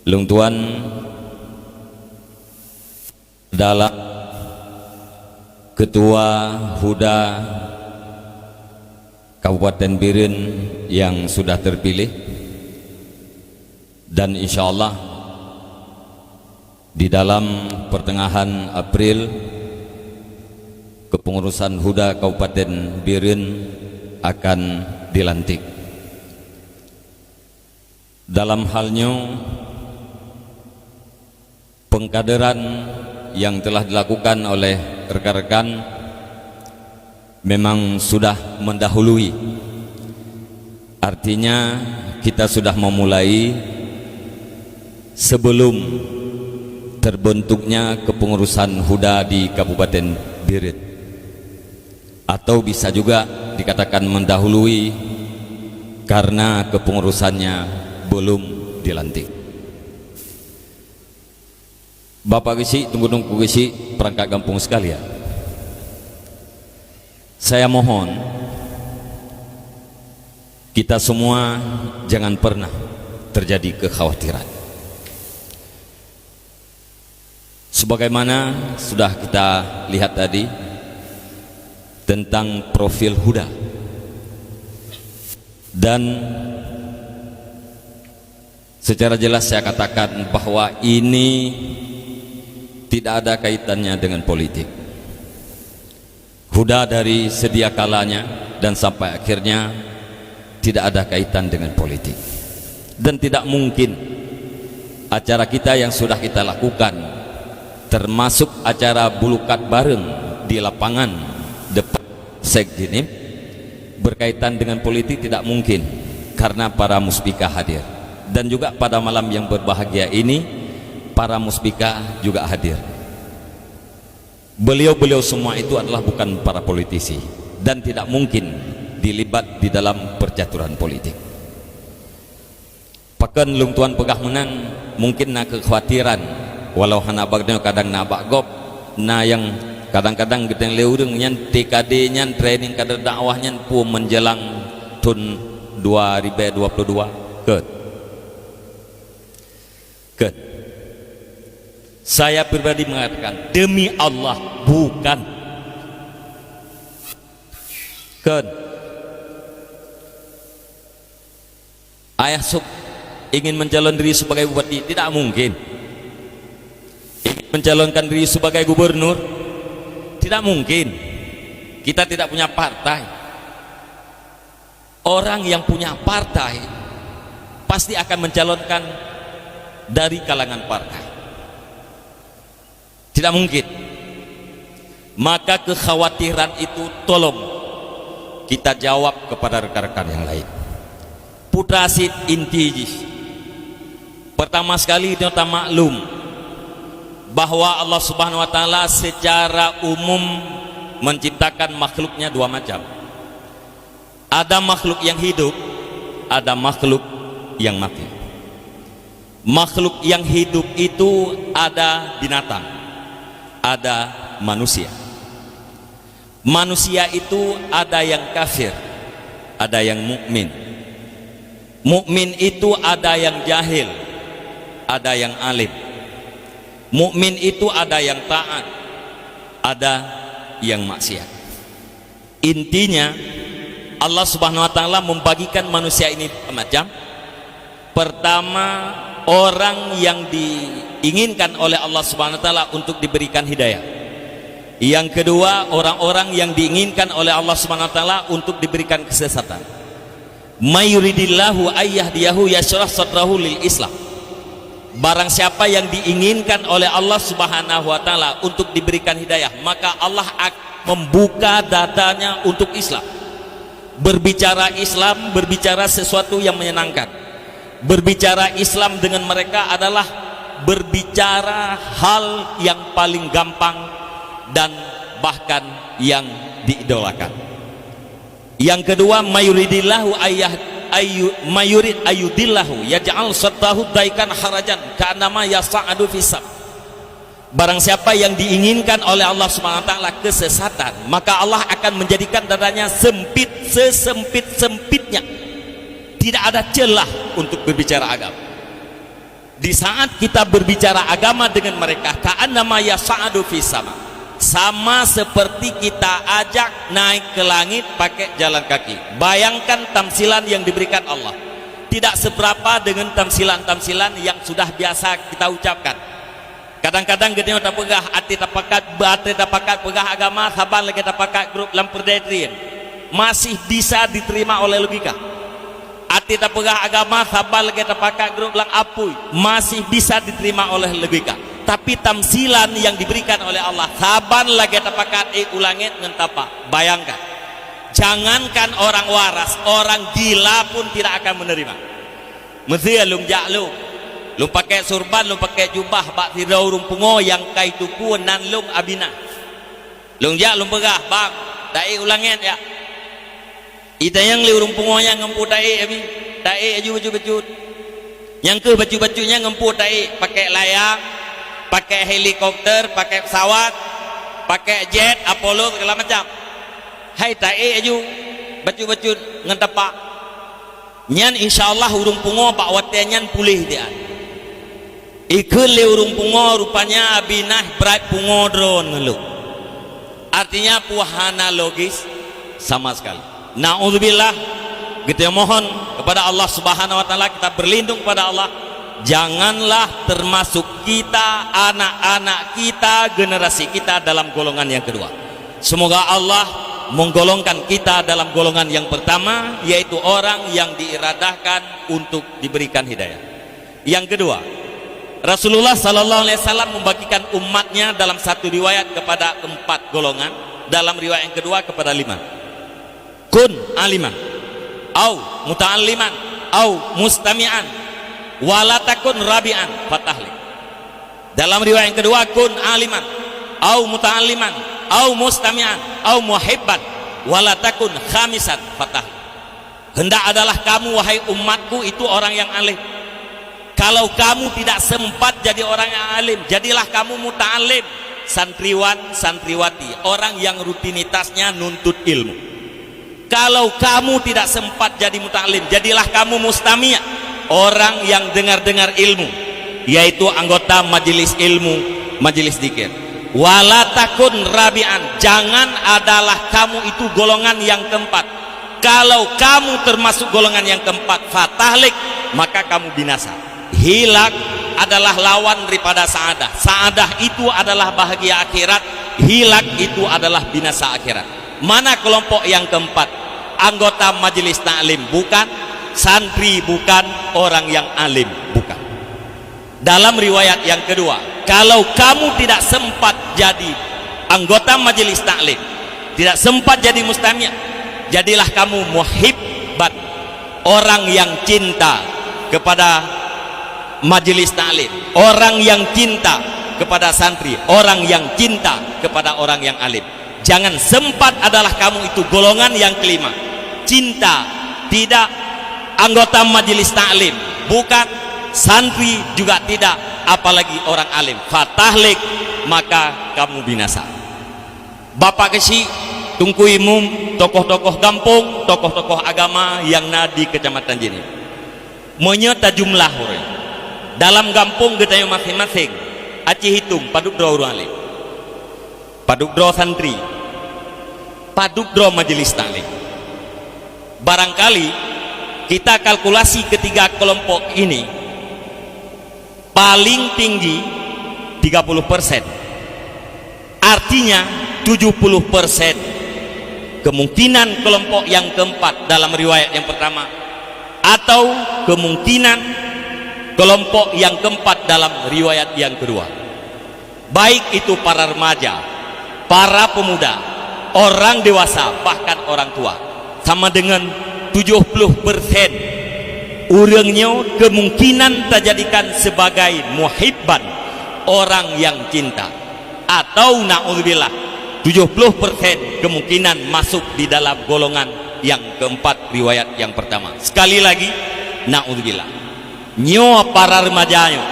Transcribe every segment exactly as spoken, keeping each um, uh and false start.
Lôn tuan dalam Ketua HUDA Kabupaten Bireuen yang sudah terpilih, dan insya Allah di dalam pertengahan April kepengurusan HUDA Kabupaten Bireuen akan dilantik. Dalam hal nyoe, pengkaderan yang telah dilakukan oleh rekan-rekan memang sudah mendahului. Artinya, kita sudah memulai sebelum terbentuknya kepengurusan HUDA di Kabupaten Bireuen. Atau bisa juga dikatakan mendahului karena kepengurusannya belum dilantik. Bapak Geuchik, Teungku-teungku Geuchik, perangkat gampông sekalian, saya mohon kita semua jangan pernah terjadi kekhawatiran. Sebagaimana sudah kita lihat tadi tentang profil HUDA, dan secara jelas saya katakan bahwa ini tidak ada kaitannya dengan politik. HUDA dari sedia kalanya dan sampai akhirnya tidak ada kaitan dengan politik. Dan tidak mungkin acara kita yang sudah kita lakukan, termasuk acara bulukat bareng di lapangan depan Sekjenim, berkaitan dengan politik, tidak mungkin, karena para muspika hadir. Dan juga pada malam yang berbahagia ini, para muspika juga hadir. Beliau-beliau semua itu adalah bukan para politisi dan tidak mungkin dilibat di dalam percaturan politik. Pakon lôn tuan peugah meunan, mungkin na kekhawatiran, walau hana bak nyoe, kadang na bak gob, na nyang kadang-kadang geutanyong lé ureuëng nyan, T K D nyan, training kader dakwah nyan peue menjelang thon dua ribu dua puluh dua, kön? Kön. Saya pribadi mengatakan, demi Allah, bukan. Kön. Ayah Suk ingin mencalon diri sebagai bupati, tidak mungkin. Ingin mencalonkan diri sebagai gubernur, tidak mungkin. Kita tidak punya partai. Orang yang punya partai pasti akan mencalonkan dari kalangan partai. Tidak mungkin. Maka kekhawatiran itu tolong kita jawab kepada rekan-rekan yang lain. Putra sit inti jih. Pertama sekali, kita maklum bahwa Allah Subhanahu wa Taala secara umum menciptakan makhluknya dua macam. Ada makhluk yang hidup, ada makhluk yang mati. Makhluk yang hidup itu ada binatang, ada manusia. Manusia itu ada yang kafir, ada yang mukmin. Mukmin itu ada yang jahil, ada yang alim. Mukmin itu ada yang taat, ada yang maksiat. Intinya, Allah Subhanahu wa Taala membagikan manusia ini dua macam. Pertama, orang yang diinginkan oleh Allah Subhanahu wa Taala untuk diberikan hidayah. Yang kedua, orang-orang yang diinginkan oleh Allah Subhanahu wa Taala untuk diberikan kesesatan. "May yuridillahu ayyahdiyahu yashrah sadrahu lil Islam." Barang siapa yang diinginkan oleh Allah Subhanahu wa Taala untuk diberikan hidayah, maka Allah akan membuka dadanya untuk Islam. Berbicara Islam, berbicara sesuatu yang menyenangkan. Berbicara Islam dengan mereka adalah berbicara hal yang paling gampang dan bahkan yang diidolakan. Yang kedua, "May yuridillahu ayyah-, ayyu-, may yurid ayyudillahu yaj'al sadrahu daikan harajan ka'annama yas'adu fis sam." Barang siapa yang diinginkan oleh Allah Subhanahu wa Taala kesesatan, maka Allah akan menjadikan dadanya sempit sesempit-sempitnya. Tidak ada celah untuk berbicara agama. Di saat kita berbicara agama dengan mereka, ka'annama yas'adu fis sama. Sama seperti kita ajak naik ke langit pakai jalan kaki. Bayangkan tamsilan yang diberikan Allah. Tidak seberapa dengan tamsilan-tamsilan yang sudah biasa kita ucapkan. Kadang-kadang geutanyoe tapeugah, até tapakat, até tapakat peugah agama, saban lagèe tapakat grup lam peudeh drien. Masih bisa diterima oleh logika. Até tapeugah agama, saban lagèe tapakat grup lam apui, masih bisa diterima oleh logika. Tapi tamsilan yang diberikan oleh Allah, saban lagèe tapakat ék u langèt ngon tapak. Bayangkan, jangankan orang waras, orang gila pun tidak akan menerima. Miseu lôn jak lôn, lôn pakai surban, lôn pakai jubah bak sidroe ureueng pungo nyang kai tuku nan lôn Abinah. Lôn jak lôn peugah, "Bang, taék u langèt jak." Itanyong lé ureueng pungo nyan ngon peue taék, Abi? Taék aju bacut-bacut. Nyang keuh bacut-bacut nyan ngon peue taék? Pakai layang, pakai helikopter, pakai pesawat, pakai jet, Apollo, segala macam. Hai taék aju bacut-bacut ngon tapak. Nyan insya Allah ureueng pungo bak watèe nyan puléh dia. Ikheun lé ureueng pungo, "Rupanya Abinah brat pungo droeneuh ngon lôn." Artinya, peue hana logis sama sekali. Naudzubillah, kita mohon kepada Allah Subhanahu wa Taala, kita berlindung kepada Allah, janganlah termasuk kita, anak-anak kita, generasi kita dalam golongan yang kedua. Semoga Allah menggolongkan kita dalam golongan yang pertama, yaitu orang yang diiradahkan untuk diberikan hidayah. Yang kedua, Rasulullah sallallahu alaihi wasallam membagikan umatnya dalam satu riwayat kepada empat golongan, dalam riwayat yang kedua kepada lima. Kun aliman, au muta'alliman, au mustami'an, wala takun rabi'an fatahlik. Dalam riwayat yang kedua, kun aliman, au muta'alliman, au mustami'an, au muhibban, wala takun khamisan fatahlik. Hendak adalah kamu, wahai umatku, itu orang yang alim. Kalau kamu tidak sempat jadi orang yang alim, jadilah kamu muta'allim, santriwan, santriwati, orang yang rutinitasnya nuntut ilmu. Kalau kamu tidak sempat jadi muta'allim, jadilah kamu mustami', orang yang dengar-dengar ilmu, yaitu anggota majelis ilmu, majelis zikir. Wala takun rabi'an, jangan adalah kamu itu golongan yang keempat. Kalau kamu termasuk golongan yang keempat, fatahlik, maka kamu binasa. Hilak adalah lawan daripada sa'adah. Sa'adah itu adalah bahagia akhirat, hilak itu adalah binasa akhirat. Mana kelompok yang keempat? Anggota majelis taklim bukan, santri bukan, orang yang alim bukan. Dalam riwayat yang kedua, kalau kamu tidak sempat jadi anggota majelis taklim, tidak sempat jadi mustami', jadilah kamu muhibban, orang yang cinta kepada majelis taklim, orang yang cinta kepada santri, orang yang cinta kepada orang yang alim. Jangan sempat adalah kamu itu golongan yang kelima. Cinta tidak, anggota majelis taklim bukan, santri juga tidak, apalagi orang alim. Fatahlik, maka kamu binasa. Bapak Keuchik, Teungku Imum, tokoh-tokoh gampông, tokoh-tokoh agama nyang na di Kecamatan Jeunieb. Meunyoe tajumlah ureuëng dalam gampông geutanyoe maséng-maséng, aci hitong padub droe ureuëng alim, padub droe santri, padub droe majelis taklim. Barangkali kita kalkulasi ketiga kelompok ini, paling tinggi tiga puluh persen. Artinya, tujuh puluh persen kemungkinan kelompok yang keempat dalam riwayat yang pertama, atau kemungkinan kelompok yang keempat dalam riwayat yang kedua. Baik itu para remaja, para pemuda, orang dewasa, bahkan orang tua, sama dengan tujuh puluh persen ureuëng nyoe kemungkinan tajadikan sebagai muhibban, orang yang cinta, atau, naudzubillah, tujuh puluh persen kemungkinan masuk di dalam golongan yang keempat riwayat yang pertama. Sekali lagi, naudzubillah. Nyoe para remaja nyoe,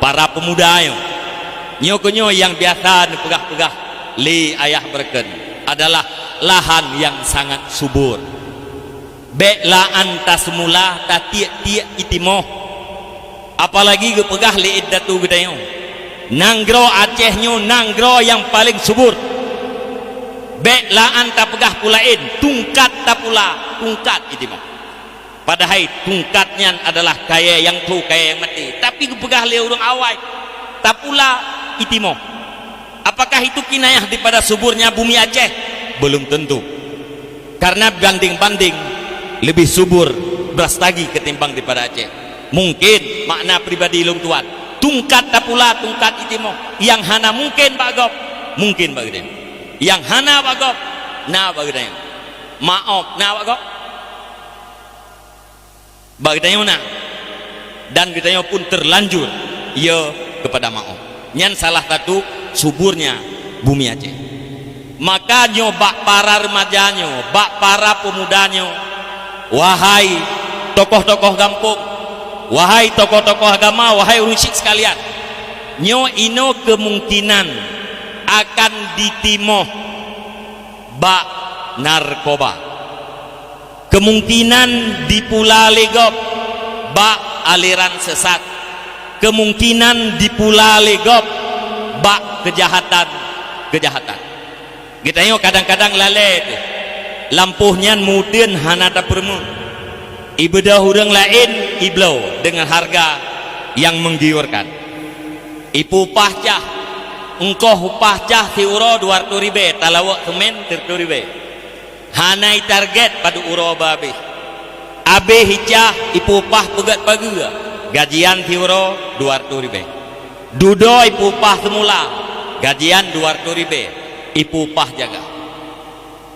para pemuda nyoe, nyoe keuh nyoe nyang biasa neupeugah-peugah lé ayah beureuken, adalah lahan nyang sangat subur. Bék laan taseumula tatiek-tiek itimoh. Apalagi geupeugah lé indatu geutanyoe, nanggroe Aceh nyoe nanggroe nyang paleng subur. Bék laan tapeugah peue laén, tungkat tapula, tungkat itimoh. Padahai tungkat nyan adalah kayée nyang tho, kayée nyang maté. Tapi geupeugah lé ureuëng awai, tapula itimoh. Apakah itu kinayah daripada suburnya bumi Aceh? Belum tentu. Karena banding-banding lebih subur Brastagi ketimbang daripada Aceh. Mungkin makna pribadi lôn tuan, tungkat tapula, tungkat itimoh. Nyang hana mungkin bak gob, mungkin bak geutanyoe. Nyang hana bak gob, na bak geutanyoe. Maob, na bak gob. Bak geutanyoe na, dan geutanyoe pun terlanjur, ya, kepada maob. Nyan salah satu suburnya bumi Aceh. Maka nyoe bak para remaja nyoe, bak para pemuda nyoe, wahai tokoh-tokoh gampông, wahai tokoh-tokoh agama, wahai ureuëng syik sekalian, nyoe inoe kemungkinan akan ditimoh bak narkoba. Kemungkinan dipula lé gob bak aliran sesat. Kemungkinan dipula lé gob bak kejahatan-kejahatan. Geutanyoe kadang-kadang lalée teuh, lampôh nyan meuteun hana tapeureumeun. Ibeudôh ureuëng laén ibloe deungon hareuga nyang menggiurkan. Ipeupah cah, engkoh upah cah siuroe dua reutôh ribée, talawok seumén sireutôh ribée. Hana itarget padub uroe beu abéh. Abéh icah ipeupah peugét pageue, gajian siuroe dua reutôh ribée. Dudoe ipeupah seumula, gajian dua reutôh ribée, ipeupah jaga.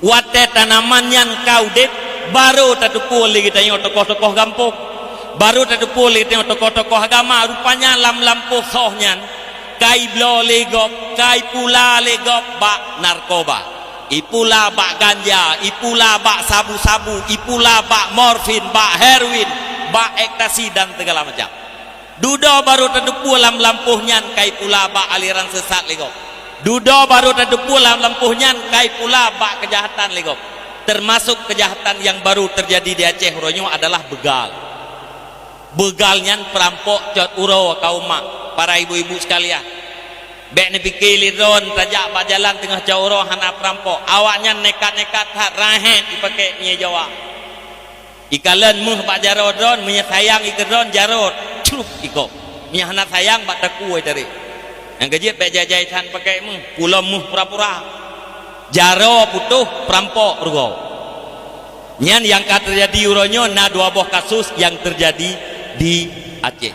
Watée tanaman nyan ka udeb, barô tateupeue lé geutanyoe tokoh-tokoh gampông, barô tateupeue lé geutanyoe tokoh-tokoh agama, rupanya lam lampôh soh nyan ka ibloe lé gob, ka ipula lé gob bak narkoba. Ipula bak ganja, ipula bak sabu-sabu, ipula bak morfin, bak heroin, bak ekstasi dan segala macam. Dudoe barô tateupeue lam lampôh nyan ka ipula bak aliran sesat lé gob. Dudoe barô tateupeue lam lampôh nyan ka ipula bak kejahatan lé gob. Termasuk kejahatan yang baru terjadi di Aceh uroe nyoe adalah begal. Begal nyan peurampok cot uroe kaum mak, para ibu-ibu sekalian. Bék neupike lé droen tajak bak jalan teungoh cot uroe hana peurampok. Awaknyan nekat-nekat that, rahet ipakée minyeuk Jawa. Ikalon méuh bak jaroe droen, meunyoe sayang ikeue droen, jaroe, crup ikôb. Meunyoe hana sayang, bak takue itarek. Nyang keujeuet bék jai-jai that pakée méuh, pulom méuh pura-pura. Jaroe putôh, peurampok rugoe. Nyan nyang ka teujadi uroe nyoe na dua boh kasus nyang teujadi di Aceh.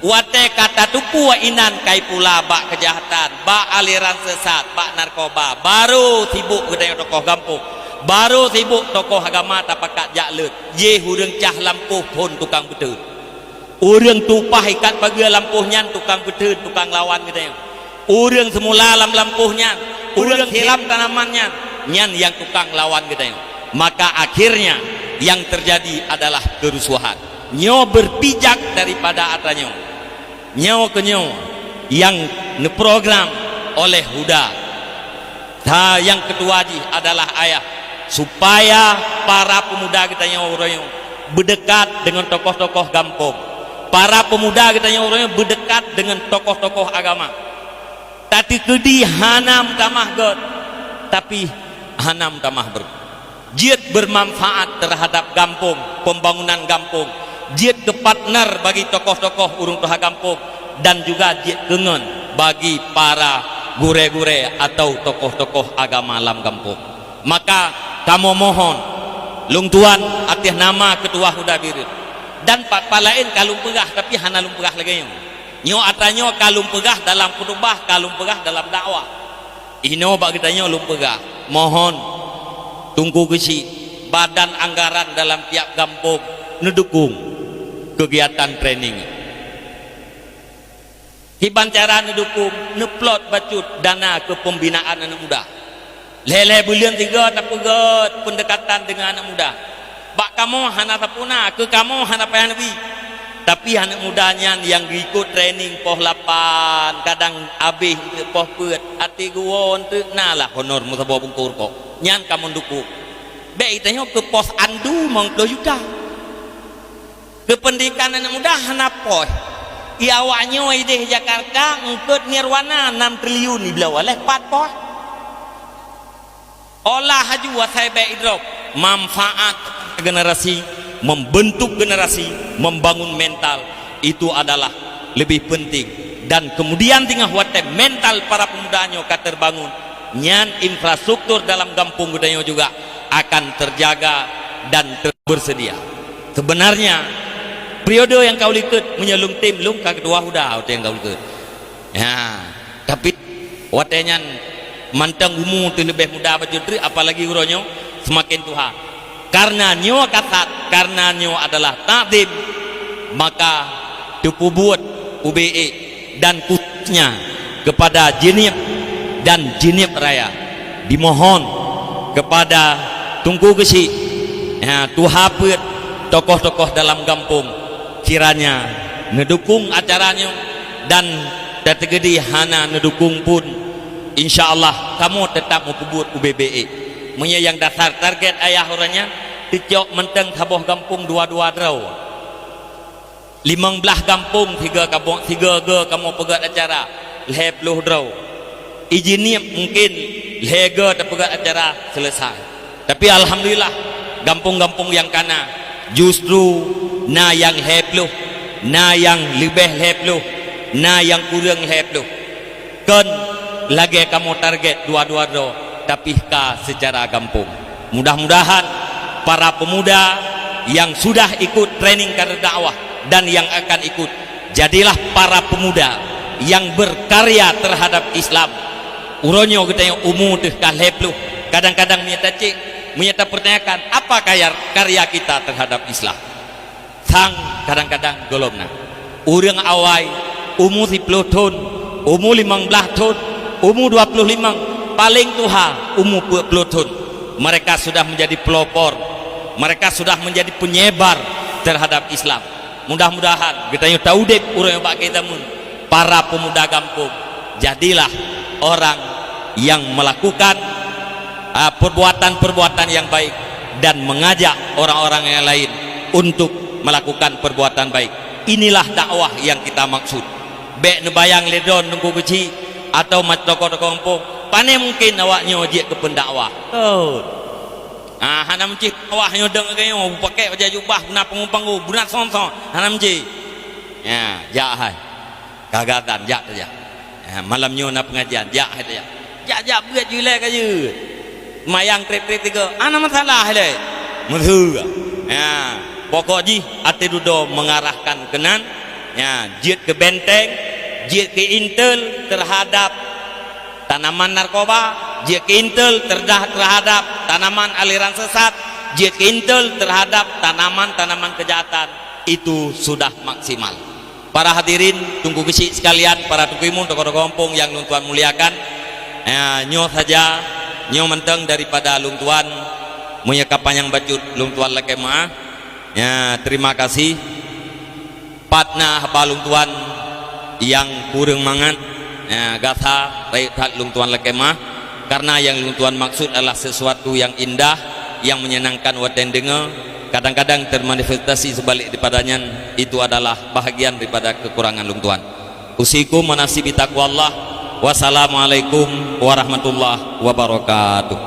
Watée ka tateupeue inan ka ipula bak keujahatan, bak aliran sesat, bak narkoba, barô sibuk geutanyoe tokoh gampông, barô sibuk tokoh agama tapakat jak leuet, jéh ureuëng cah lampôh phon tukang beuteun. Ureuëng tupah ikat pageue lampôh nyan tukang beuteun, tukang lawan geutanyoe. Ureuëng seumula lam lampôh nyan, ureuëng siram tanaman nyan, nyan nyang tukang lawan geutanyoe. Maka akhirnya yang terjadi adalah kerusuhan. Nyoe beupijak daripada atra nyoe. Nyoe keuh nyoe nyang neuprogram oleh Huda. Sa nyang keudua jih adalah ayah, supaya para peumuda geutanyoe uroe nyoe beudeukat deungon tokoh-tokoh gampông. Para peumuda geutanyoe uroe nyoe beudeukat deungon tokoh-tokoh agama. Tateukeudi hana meutamah gét, tapi hana meutamah breuh. Jeuet beumanfaat teuhadap gampông, peumbangunan gampông. Jeuet keu partner bagi tokoh-tokoh ureuëng tuha gampông dan juga jeuet keu ngon bagi para gurée-gurée atawa tokoh-tokoh agama lam gampông. Maka kamoe mohon, lôn tuan ateueh nama Keutua Huda Bireuen dan pat-pat laén ka lôn peugah, tapi hana lôn peugah lagée nyoe. Nyoe atra nyoe ka lôn peugah dalam khutubah, ka lôn peugah dalam dakwah. Inoe bak geutanyoe lôn peugah, mohon Teungku Geuchik, badan anggaran dalam tiap gampông neudukung keugiatan training. Kiban cara neudukung, neuplot bacut dana keu pembinaan aneuk muda. Lhée-lhée buleuen sigoe tapeugét peundekatan deungon aneuk muda. Bak kamoe hana sapeue na, keu kamoe hana payah neubi. Tapi aneuk muda nyan nyang geuikot training poh lapan, kadang abéh poh peuet, até geuwoe eunteuk na lah honor meusaboh bungkôh rukok. Nyan kamoe dukung. Bék itanyoe keu pos andu limong ploh juta. Keu peundidikan aneuk muda hana poh. Di awak nyoe ideh Jakarta eungkot nirwana enam triliun ibloe leh pat poh. Olah haju asai bèk idrop. Manfaat generasi, membentuk generasi, membangun mental, itu adalah lebih penting. Dan kemudian teungoh watèe mental para pemuda nyoe ka terbangun, nyan infrastruktur dalam gampông geutanyoe juga akan terjaga dan ter-, bersedia. Sebenarnya, periode nyang ka u likot meunyoe lôn tem, lôn ka keudua huda watèe nyang ka u likot. Ya, tapi watèe nyan mantong umu teuh leubeh muda bacut treuk, apalagi uroe nyoe semakin tuha. Karena nyoe kasat, karena nyoe adalah takzim, maka teupeubuet ubé ék dan khususnya kepada Jeunieb dan Jeunieb Raya. Dimohon kepada Teungku Geuchik, ya, tuha peuet tokoh-tokoh dalam gampông, kiranya neudukong acara nyoe dan teuteugedi hana neudukong pun, insya Allah kamoe teutap meupeubuet ubé ék. Meunyoe nyang dasar target ayah uroe nyan, teucok mantong saboh gampông dua-dua droe. Limong blaih gampông sigoe kamoe, sigoe-goe kamoe peugöt acara, lhèe ploh droe. I Jeunieb mungken lhèe goe tapeugöt acara seuleusai. Tapi alhamdulillah, gampông-gampông nyang ka na justru na nyang lhèe ploh, na nyang leubeh lhèe ploh, na nyang kureueng lhèe ploh. Kon lagèe kamoe target dua-dua droe, tapi ka seucara gampông. Mudah-mudahan para pemuda yang sudah ikut training kader dakwah dan yang akan ikut, jadilah para pemuda yang berkarya terhadap Islam. Uroe nyoe geutanyoe umu teuh ka lhèe ploh. Kadang-kadang meunyoe tacek, meunyoe tapeurtanyakan, apa kaya-, karya kita terhadap Islam? Sang kadang-kadang gohlom na. Ureueng awai umu siploh thon, umu limong blaih thon, umu dua ploh limong, paléng tuha umu peuet ploh thon. Mereka sudah menjadi pelopor, mereka sudah menjadi penyebar terhadap Islam. Mudah-mudahan geutanyoe taudép uroe nyoe bak akhé zaman. Para pemuda gampông, jadilah orang yang melakukan, ah, perbuatan-perbuatan yang baik dan mengajak orang-orang yang lain untuk melakukan perbuatan baik. Inilah dakwah yang kita maksud. Bèk neubayang lé droeneuh Teungku Geuchik atau mat tokoh-tokoh gampông, pané mungken awak nyoe jeuet keu peundakwah. Kon. Ah, hana meucih dakwah nyoe dong lagèe nyoe, pakèk bajèe jubah, beuna panggung-panggung, beuna song-song, hana meucih. Ya, jak hai. Ka gatan, jak tajak. Ya, malam nyoe na pengajian, jak hai tajak. Jak-jak beuet ju ilèe ka jeuet. Seumayang trép-trép tiga, hana masalah ilèe. Meusu. Ya, pokok jih até dudoe mengarahkan keunan. Ya, jeuet keu benteng, jeuet keu intel terhadap tanaman narkoba, jeuet keu intel terdah-, terhadap tanaman aliran sesat, jeuet keu intel terhadap tanaman-tanaman kejahatan, itu sudah maksimal. Para hadirin, Teungku Geuchik sekalian, para Teungku Imum, tokoh-tokoh gampông nyang lôn tuan muliakan, eh, nyoe saja, nyoe mantong daripada lôn tuan, meunyoe ka panyang bacut lôn tuan lakèe meu'ah. Ya, terima kasih. Pat na haba lôn tuan nyang kureueng mangat, eh, gata rayeuk that lôn tuan lakèe meu'ah, karena nyang lôn tuan maksud adalah sesuatu yang indah, yang menyenangkan watèe deungö. Kadang-kadang termanifestasi seubalik daripada nyan, itu adalah bahagian daripada kekurangan lôn tuan. Usikum wa nafsi bitaqwallah. Wassalamualaikum warahmatullahi wabarakatuh.